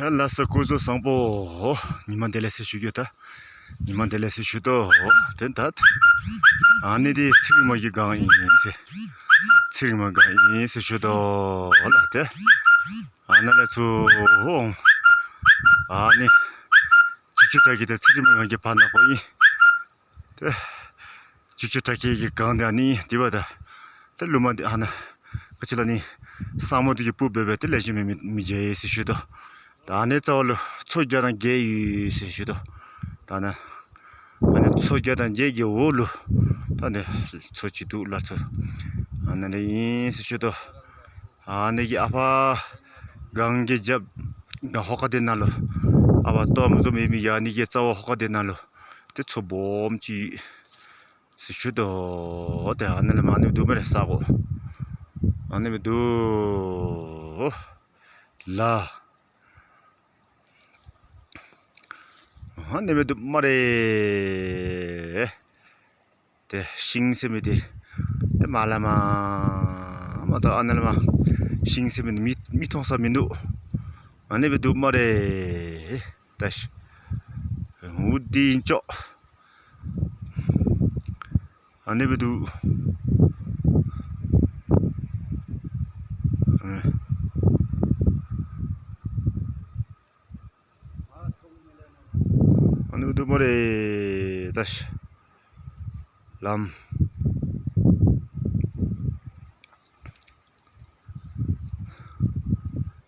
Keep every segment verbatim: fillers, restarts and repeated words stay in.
ལགས་སོ། སྐུ་གཟུགས་བཟང་པོ། ཉི་མ་བདེ་ལེགས་ཟེར་ཞུ་རྒྱུ་ད། ཉི་མ་བདེ་ལེགས་ཟེར་ཞུ་དོ། དེ་ད། ཨ་ནི་དེ་ཚེ་རིང་མ་གི་སྒང་ཡིན་ཟེར། ཚེ་རིང་མ་སྒང་ཡིན་ཟེར་ཞུ་དོ་ལ་དེ། ཨ་ན་ལ་ཚུ། ཨ་ནི། ཆུ་ཆུ་ད་གི་དེ་ཚེ་རིང་མ་སྒང་གི་བར་ན་ཁོ་ཡིན། དེ། ཆུ་ཆུ་ད་གི་གི་སྒང་དེ་ཨ་ནི་དེ་བ་ད། དེ་ལུ་མ་དེ་ཨ་ན། ཁ་ཆུ་ལ་ནི། ས་མོ་དེ་གི་སྤུ་སྦེ་སྦེ་དེ་ལས་ཞིག་མི་མི་མི་བྱེད་ཟེར་ཞུ་དོ། ད་ནས་རྩ་བ་ལུ་མཚོ་བརྒྱ་དང་བརྒྱད་ཡོད་ཟེར་ཞུ་དོ། ད་ན། ཨ་ནི་མཚོ་བརྒྱ་དང་བརྒྱད་ཀྱི་འོག་ལུ། ད་ནས་མཚོ་གཅིག་འདུག་ལ་མཚོ། ཨ་ན་ནི་ཡིན་ཟེར་ཞུ་དོ། ཨ་ནི་གི་ཨ་ཕ། སྒང་གི་རྒྱབ། ད་ཧོ་ཀ་དེ་ན་ལུ། ཨ་ཕ་ཏོ་མ་ཟོ་མེ་མི་ཡ་ནི་གི་རྩ་བ་ཧོ་ཀ་དེ་ན་ལུ། དེ་མཚོ་སྦོམ་ཅིག་ཟེར་ཞུ་དོ། དེ་ཨ་ནི་ལ་མ་ནི་འདུག་མ་རེད་ས་གོ། ཨ་ནི་མི་འདུག་ལ། ཨ་ནི་མི་འདུག་མ་རེད། དེ་ཤིང་ཟེར་མི་དེ། དེ་མ་ལ་མ། མ་ད་ཨ་ནི་ལ་མ། ཤིང་ཟེར་མི་དེ་མི་མི་མཐོང་ས་མི་འདུག་ཨ་ནི་མི་འདུག་མ་རེད། ད་ཤི། འུ་དི་ཡིན་ཅོག་ཨ་ནི་བི་དུ། ཨ་ནི་བི་དུ་མོ་རེ་ད་ཤ་ལམ།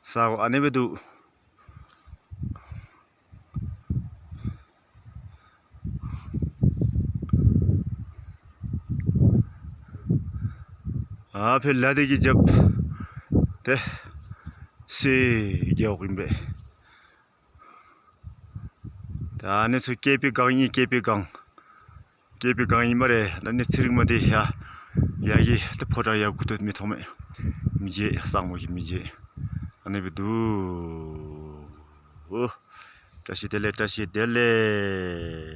ས་གོ་ཨ་ནི་བི་དུ། ཨ་ཕེ་ལ་དེ་གི་རྒྱབ། དེ། སེ་རྒྱག་ཡིན་པས། ད་ཨ་ནི་ཚོ་སྐྱེས་པའི་སྒང་ཡིན་སྐྱེས་པའི་སྒང་། སྐྱེས་པའི་སྒང་ཡིན་མ་རེད། ད་ནི་ཚེ་རིང་མ་དེ་ཡ། ཡ་གི་དེ་ཕོ་བྲང་ཡ་གུ་དོད་མི་ཐོག་མེད། མི་རྗེ་གསང་བོ་གི་མི་རྗེ། ཨ་ནི་བི་དུ། བཀྲ་ཤིས་བདེ་ལེགས། བཀྲ་ཤིས་བདེ་ལེགས།